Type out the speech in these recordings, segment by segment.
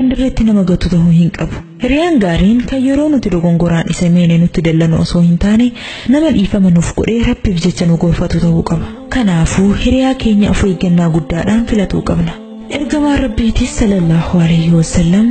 Kan dirreetti nama gatu ta'uu hin qabu. Hiriyaan gaariin kan yeroo nuti dogongoraan isa miine nutti dallanu osoo hin taane nama dhiifama nuuf godhee Rabbiif jecha nu gorfatu ta'uu qaba. Kanaafuu hiriyaa keenya of eeggannaa guddaadhaan filatuu qabna. Ergamaan Rabbiitis sallallahu alaihi wasallam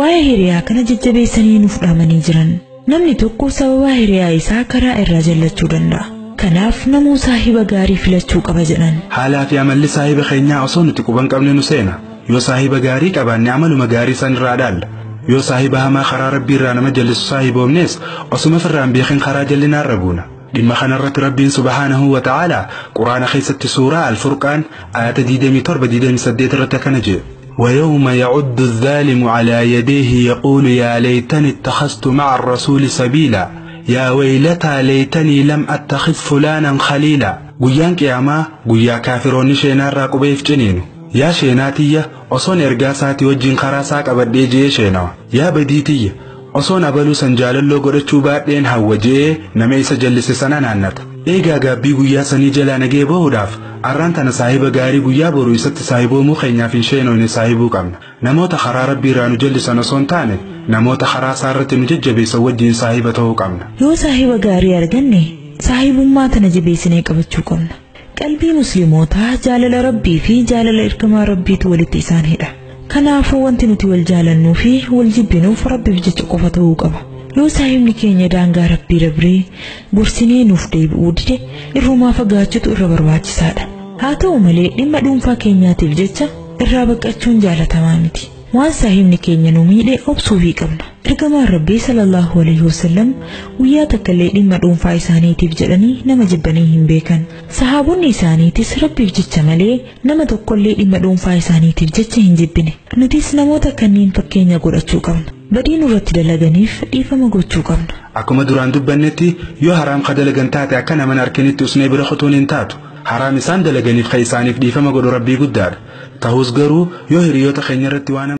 waa'ee hiriyaa kana jajjabeessanii nuuf dhaamanii jiran. Namni tokko sababa hiriyaa isaa karaa irraa jallachuu danda'a. Kanaaf namuu saahiba gaarii filachuu qaba jedhan. Haalaa fi amalli saahiba keenyaa osoo nuti quban qabne nu seena. Yoo saahiba gaarii qabaanne amaluma gaarii san irraa dhaalla. Yoo saahiba hamaa karaa Rabbii irraa nama jallisu saahiboomnes osuma firraan beekin karaa jallinaarra buuna. Dhimma kanarratti Rabbiin subhaanahu wa ta'aalaa Quraana keessatti suuraa Al-Furqaan ayata 27-28 irratti akkana jedhe. ويوم يعد الظالم على يديه يقول يا ليتني اتخذت مع الرسول سبيلا يا ويلتى ليتني لم أتخذ فلانا خليلا. Guyyaan qiyaamaa guyyaa kaafiroonni sheenaarraa qubeef ciniinu. Yaa sheenaa tiyya, osoon ergaa isaatii wajjin karaa isaa qabadhee je'ee sheenawa. Yaa badii tiyya, osoon abaluu san jaalalloo godhachuu baadheen hawwa je'ee nama isa jallise sana naannata. Eegaa gaabbii guyyaa sanii jalaa nagee bahuudhaaf arraan tana saahiba gaarii guyyaa boruu isatti saahiboomuu keenyaaf hin sheenoyne saahibuu qabna. Namoota karaa Rabbii irraa nu jallisan osoo hin taane namoota karaa isaa irratti nu jajjabeessan wajjin saahiba ta'uu qabna. Yoo saahiba gaarii arganne saahibummaa tana jabeessinee qabachuu qabna. Qalbii musliimootaa jaalala Rabbii fi jaalala ergamaa Rabbiitu walitti isaan hidha. Kanaafuu wanti nuti wal jaalannuu fi wal jibbinuuf Rabbiif jecha qofa ta'uu qaba. Yoo saahibni keenya daangaa Rabbii dabree gorsinee nuuf deebi'uu dide irrumaa fagaachuutu irra barbaachisaadha. Haa ta'u malee dhimma dhuunfaa keenyaatiif jecha irraa baqachuun jaalatamaa miti. Waan saahibni keenya nu miidhe obsuufii qabna. Ergamaan Rabbii sallallahu alaihi wasallam guyyaa takka illee dhimma dhuunfaa isaaniitiif jedhanii nama jibbanii hin beekan. Sahaabonni isaaniitis Rabbiif jecha malee nama tokkollee dhimma dhuunfaa isaaniitiif jecha hin jibbine. Nutis namoota kanneen fakkeenya godhachuu qabna. Badii nurratti dalaganiif dhiifama gochuu qabna. Akkuma duraan dubbannetti yoo haraam ka dalagan taate akka naman harkinitti usnee bira kutuun hin taatu. Haraam isaan dalaganiif ka isaaniif dhiifama godhu Rabbii guddaadha. Ta'us garuu yoo hiriyoota keenya irratti waan